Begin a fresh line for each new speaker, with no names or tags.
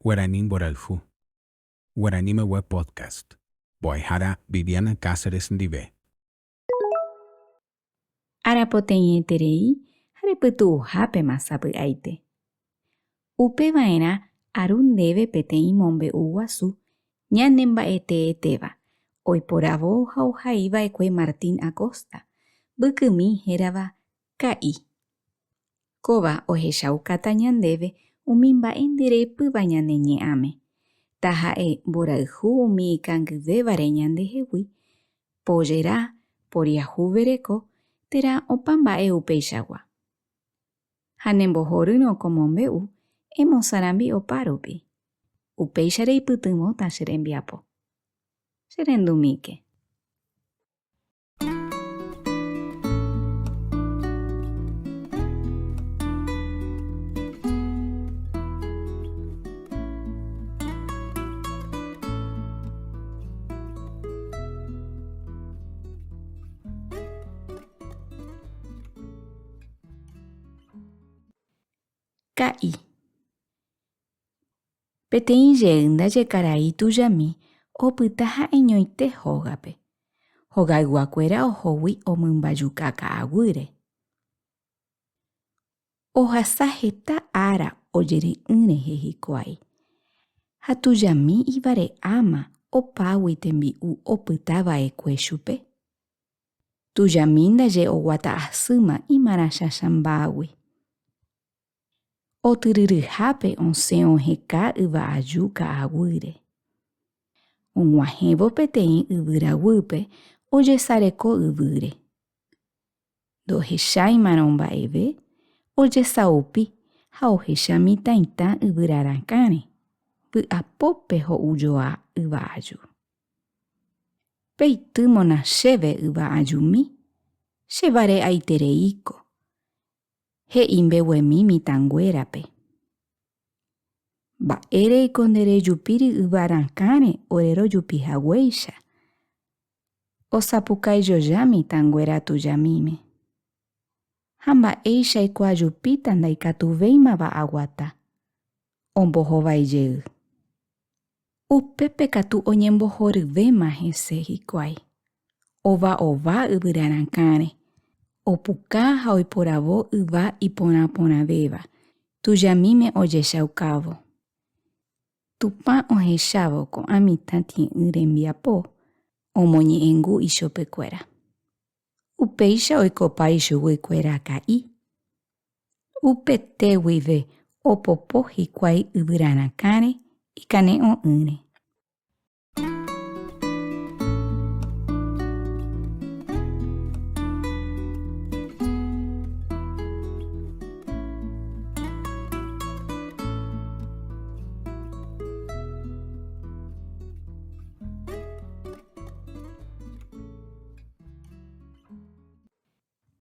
Guarani mborayhu. Guaranimegua Podcast. Mbo'ehára Viviana Cáceres ndive.
Arapoteĩeterei ha repytu'uhápema sapy'aite. Upeva'erã aru ndéve peteĩ mombe'u guasu ñanemba'eteetéva, oiporavo ha ohaiva'ekue Martín Acosta, mbykymi hérava Ka'i. Kóva ohechaukáta ñandéve umi mba'e ndereipýva ñane ñe'ãme, taha'e mborayhu umi ikangyvévare ñandehegui, pojera, poriahuvereko térã opa mba'e upeichagua. Ha nembohorýrõ ko mombe'u, emosarambi opárupi. Upéicha reipytyvõta che rembiapo. Che rendumíke. Ka'i. Peteĩ jey ndaje karai tujami opyta ha'eñoite hógape. Hogayguakuéra ohógui omymbajuka ka'aguýre. Ohasa heta ára ojere'ỹ rehe hikuái, ha tujami ivare'áma opágui tembi'u opyta va'ekue chupe. Tujami ndaje oguata asýma imarãchachãmbágui. Otyryryhápe osẽ oheka yva aju ka'aguýre. Og̃uahẽvo peteĩ yvyra guýpe ojesareko yvýre. Ndohecháimarõ mba'eve, ojesaupi ha ohecha mitãita yvyra rakãre, vy'apópe ho'ujoa yva aju. Peitýmona chéve yva ajumi, che vare'aitereíko, He'i mbeguemi mitãnguérape. Mba'éreiko nde rejupíri yva rakãre ore rojupi haguéicha? Osapukaijoja mitãnguéra tujamíme. Ha mba'éichaiko ajupíta ndaikatuvéimava aguata? Ombohovái jey. Upépe katu oñembohoryvéma hese hikuái. Ova ova yvyra rakãre, opuka ha oiporavo yva iporã porãvéva, tujamíme ojechaukávo. Tupã ohechávo ko'ã mitã tie'ỹ rembiapo, omoñe'ẽngu ichupekuéra. Upéicha oikopa ichuguikuéra ka'i. Upete guive opopo hikuái yvyra rakãre ikane'õ'ỹre.